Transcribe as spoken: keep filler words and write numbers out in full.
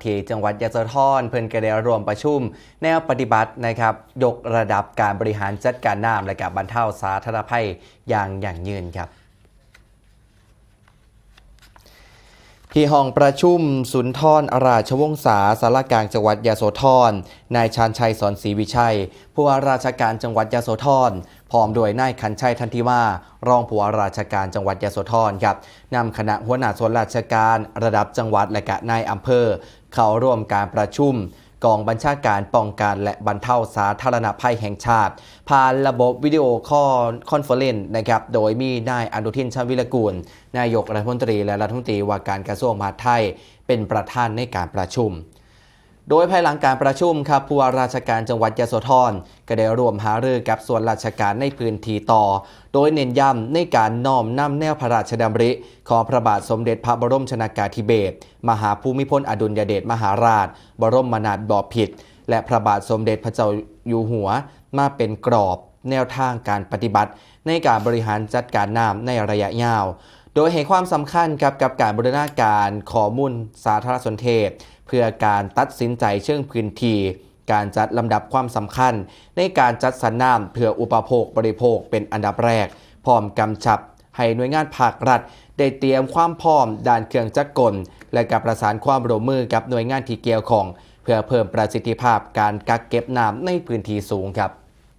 ที่จังหวัดยโสธร เพิ่นก็ได้ร่วมประชุมแนวปฏิบัตินะครับ ยกระดับการบริหารจัดการน้ำและก็บรรเทาสาธารณภัยอย่างยั่งยืนครับ ที่ห้องประชุมสุนทรราชวงศา ศาลากลางจังหวัดยโสธร นายชาญชัย สอนศรีวิชัย ผู้ว่าราชการจังหวัดยโสธร พร้อมด้วยนายขันชัย ทันทิมา รองผู้ว่าราชการจังหวัดยโสธรครับ นำคณะหัวหน้าส่วนราชการระดับจังหวัดและก็นายอำเภอ เข้าร่วมการประชุมกองบัญชาการป้องกันและบรรเทาสาธารณภัยแห่งชาติ ผ่านระบบวิดีโอคอนเฟอเรนซ์นะครับ โดยมีนายอนุทิน ชาญวีรกูล นายกรัฐมนตรีและรัฐมนตรีว่าการกระทรวงมหาดไทย เป็นประธานในการประชุม โดยภายหลังการประชุมครับ ผู้ว่าราชการจังหวัดยโสธร ก็ได้ร่วมหารือกับส่วนราชการในพื้นที่ต่อ โดยเน้นย้ำในการน้อมนำแนวพระราชดำริของพระบาทสมเด็จพระบรมชนากาธิเบศร มหาภูมิพลอดุลยเดชมหาราช บรมนาถบพิตร และพระบาทสมเด็จพระเจ้าอยู่หัว มาเป็นกรอบแนวทางการปฏิบัติในการบริหารจัดการน้ำในระยะยาว โดยให้ความสำคัญกับกับการบูรณาการข้อมูลสารสนเทศ เพื่อการตัดสินใจเชิงพื้นที่ การจัดลำดับความสำคัญในการจัดสรรน้ำเพื่ออุปโภคบริโภคเป็นอันดับแรก พร้อมกำชับให้หน่วยงานภาครัฐ ได้เตรียมความพร้อมด้านเครื่องจักรกล และกับประสานความร่วมมือกับหน่วยงานที่เกี่ยวข้อง เพื่อเพิ่มประสิทธิภาพการกักเก็บน้ำในพื้นที่สูงครับ